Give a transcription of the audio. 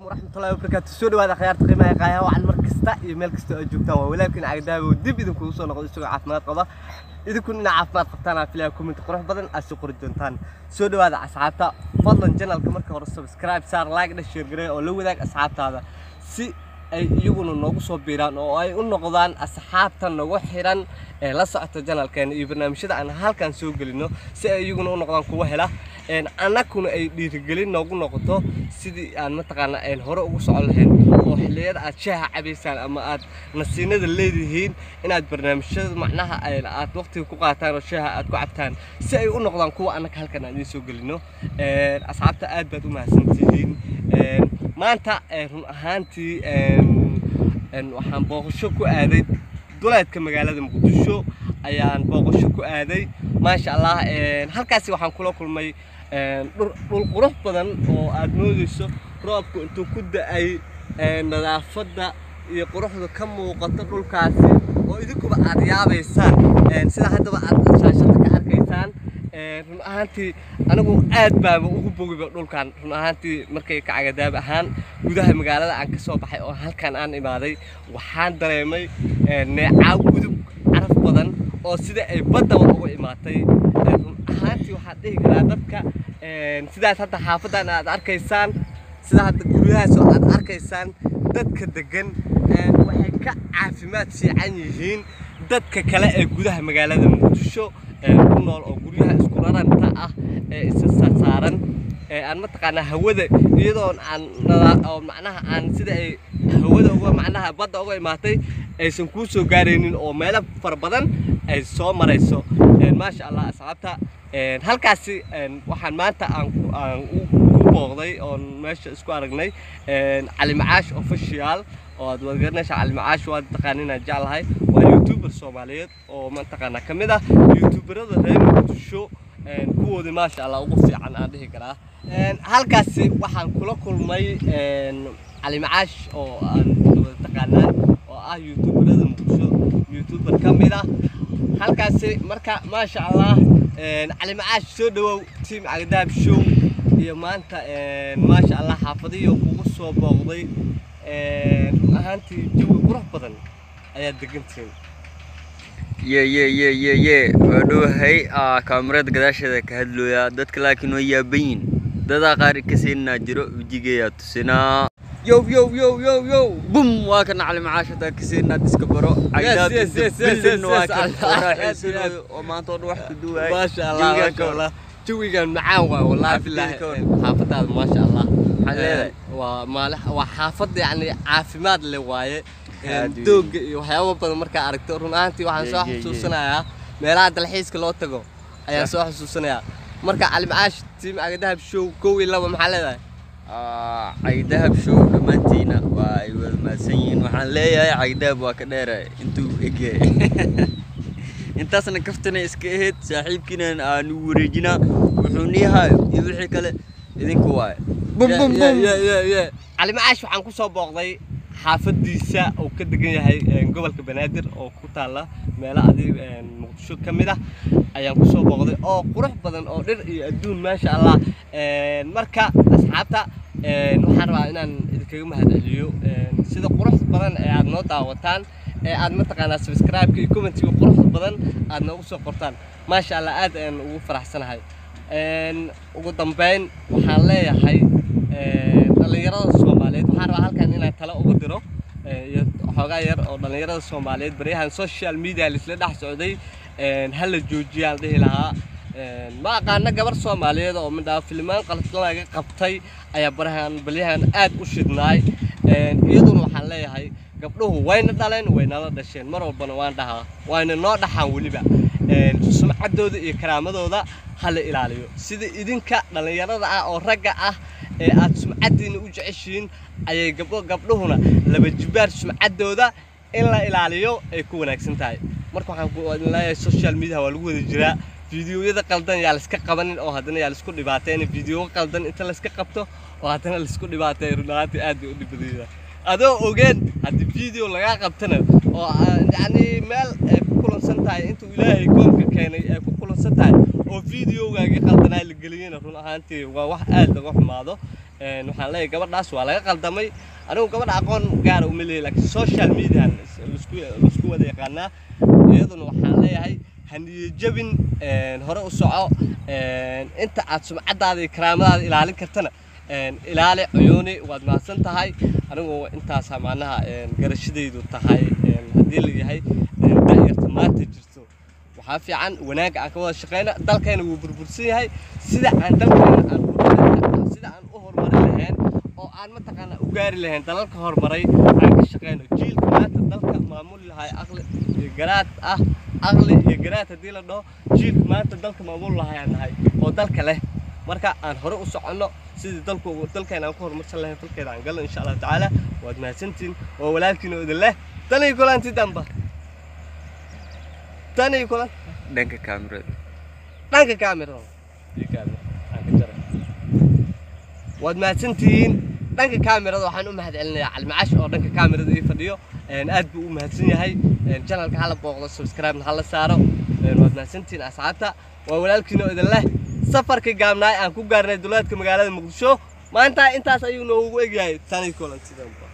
Waraxmatullahi wabarakaatu. Soo dhawaada akhyaarta qiimaha qaayaha wacan, mar kasta iyo meel kasta oo joogtaan. Waa walaalkiin Cagdaawo, dib idinkugu soo noqdo isagoo caafimaad qaba. Idinkun ina caafimaad qabtaan aan filaya, comment qurux badan aad soo qori doontaan. Soo dhawaada asxaabta. Fadlan channelka marka hore subscribe saar, like dheh, share garee oo la wadaag asxaabtaada si ay iyaguna noogu soo biiraan oo ay u noqdaan asxaabta nagu xiran ee la socota channelkeena iyo barnaamijyada aan halkan soo gelino, si ay iyaguna u noqdaan kuwa hela, annaguna ay dhiirigelin noogu noqoto sidii aan mataqaana een hore ugu socon lahayn. Oo xilliyada aad shaaha cabaysaan ama aad nasiinada leedihiin inaad barnaamijyada macnaha aad waqtiga ku qaataan oo shaaha aad ku cabtaan, si ay u noqdaan kuwa annaga halkan aan idiin soo gelino. Asxaabta, aad baad u mahadsantihiin. Maanta run ahaantii waxaan booqasho ku aaday duleedka magaalada Muqdisho ayaan booqasho ku aaday, maasha Allah. Halkaasi waxaan kula kulmay dhul qurux badan oo aad moodeyso roobku intuu ku da'ay, nadaafadda iyo quruxda ka muuqata dhulkaasi oo idinkuba aad yaabaysaan, sida haddaba aad shaashada ka arkaysaan. Run ahaantii anigu aad baaba ugu bogiba dhulkan. Run ahaantii markay ka Cagadaab ahaan gudaha magaalada aan ka soo baxay oo halkan aan imaaday, waxaan dareemay neecaaw udug caraf badan oo sida ay baddaba uga imaatay. Run ahaantii waxaan dhihi karaa dadka sidaas hadda xaafaddan aad arkaysaan, sida hadda guryahaas oo aad arkaysaan, dadka degan waxay ka caafimaad fiican yihiin dadka kale ee gudaha magaalada Muqdisho ku nool oo guryaha isku raranta ah ee isa saaran ee aan mataqaanaa hawada iyadoon aan oo macnaha aan sida ay hawada uga macnaha badda uga imaatay aysan kuu soo gaaraynin oo meelo fara badan ay soo marayso. Maasha Allah asxaabta, halkaasi waxaan maanta aan ku booqday oon meesha isku aragnay Cali Macaash Official oo aad wada garanaysa. Cali Macaash waad taqaanin, aan jeclahay, waa youtuber Soomaaliyeed oo mataqaanaa ka mid ah youtuberada reer Muqdisho kuwoodii maasha Allah ugu fiican aan dhihi karaa. Halkaasi waxaan kula kulmay Cali Macaash oo aan wada taqaanaan oo ah youtuberada Muqdisho youtuber ka mid ah halkaasi. Marka maasha Allah, Cali Macaash, soo dhawow team Cagadaab Show iyo maanta maasha Allah xaafadihii kugu soo booqday. Run ahaantii jawi qurux badan ayaad degantihiin. Ye ye ye ye ye, waa dhowahay. Kaamirada gadaasheeda ka hadlooyaa dadka, laakiin way yaaban yihin. Dadaa qaar ka seeninaa jiro, wejigeeyaa tusinaa. Yow yow yow yow yow! Bum, waa kan Cali Macaash, hadaa ka seeninaad iska baro. Yes. Waa kan oo Aad raaxaysanayo oo maanta oo dhan wax ku duwaay. Maasha Allah, maasha Allah, jawigan macaan waay wallahi billahi. Xaafadeyda ka waran. Xaafadaada maasha Allah. Maxaad leedahay? Waa maali, waa xaafad yacni caafimaad leh waaye. Aad u Doogga iyo waxyaabo badan markaa aragto, run ahaantii waxaan soo Ye, ye, ye. xusuusanayaa meelaha dalxiiska loo tago ayaan soo xusuusanayaa. Marka Cali Macaash, team Cagdahab Show, kow iyo laba maxaa leedahay? Cagdahab Show dhammaantiina waa ay wada mahadsan yihiin. Waxaan leeyahay Cagdahab waa ka dheeray intuu egyahay. Intaasna kaftana iska ahayd, saaxiibkiinan aanu wareejinaa wuxuu niihayo iyo wixii kale idinku waaye. Bum bum bum. Ye, Cali Macaash waxaan ku soo booqday xaafadiisa uu ka degan yahay gobolka Banaadir oo ku taalla meelo adig Muqdisho ka mid ah ayaan ku soo booqday oo qurux badan oo dhir iyo adduun, maasha Allah. Marka asxaabta, waxaan rabaa inaan idinkaga mahadceliyo sida quruxda badan ee aad noo daawataan ee aad mataqaanaa subscribe-ka iyo comment-iga quruxda badan aad noogu soo qortaan. Maasha Allah, aad ayaan ugu faraxsanahay. Ugu dambeyn waxaan leeyahay dhallinyarada Soomaaliyeed, waxaan rabaa halkan inaan talo ugu diro iyo xoogaa yar oo dhallinyarada Soomaaliyeed baryahan social media laisla dhex socday ha la joojiyaan dhihi lahaa. Ma aqaano gabar Soomaaliyeed oo midhaa filimaan qaldan laga qabtay ayaa barahan baryahan aad u shidnaay. Iyaduna waxaan leeyahay gabdhuhu wayna dhaleen, waynala dhasheen, mar walbana waan dhahaa, wayna noo dhaxaan weliba. Sumcaddooda iyo karaamadooda ha la ilaaliyo sida idinka dhallinyarada ah oo ragga ah ee aad sumcaddiina u jeceshihiin ayay gabdho gabdhuhuna laba jibaar sumcaddooda in la ilaaliyo ay ku wanaagsan tahay. Marka waxaan ku idin leeyahay social media waa lagu wada jiraa, fiidiyoyada qaldan yaa layska qabanin oo haddana yaa laisku dhibaateyn. Fiidiyo qaldan inta layska qabto oo haddana laisku dhibaateey, run ahaantii aad bay u dhib badan yahay adoo ogeen haddii video lagaa qabtana oo yacni meel ay ku kulansan tahay intuu Ilaahay koonka keenay ay ku kulansan tahay oo videogaagii qaldanaa la geliyena, run ahaantii waa wax aad laga xumaado. Waxaan leeyahay gabadhaas waa laga qaldamay. Anigu gabadha aqoon gaara uma leeyahay, laakiin social media laisku wada yaqaanaa. Iyaduna waxaan leeyahay haniyo jabin, hore u soco. Inta aad sumcadaada iyo karaamadaada ilaalin kartana ilaali. Cuyuuni, waad mahadsan tahay. Anigu intaasaa macnaha garashadaydu tahay. Haddii la yahay da'yarta maanta jirto, waxaa fiican wanaagga aan ka wada shaqeyna. Dalkayna wuu burbursan yahay. Sida aan dalkayna aan horumarin, sida aan u horumarin lahayn oo aan mataqaanaa u gaari lahayn dalalka horumaray aan ka shaqeyno. Jiilka maanta dalka maamuli lahay aqli iyo garaad ah, aqli iyo garaad haddii la dhaho, jiilka maanta dalka maamuli lahay aan nahay oo dalka leh. Marka aan hore u soconno sidii dalku dalkeena aan ku horumarsan lahayn, dalkeena aan galno, insha Allahu tacaala. Waad mahadsantihiin. Waa walaalkiin oo idin leh tan iyo kulanti damba, tan iyo kulan. Dhanka kaamirada. Dhanka kaamirada iyo kaamira aan ka jaray. Waad mahadsantihiin. Dhanka kaamirada waxaan u mahad celinayaa Calmacash oo dhanka kaamirada ii fadhiyo. Aad buu u mahadsan yahay. Channelka hala booqdo, subscribe hala saaro. Waad mahadsantihiin asxaabta. Waa walaalkiin oo idin leh safarkii gaabnaay aan ku gaarnay duleedka magaalada Muqdisho maanta intaas ayuu noogu egyahay. Tani kulanti dambe.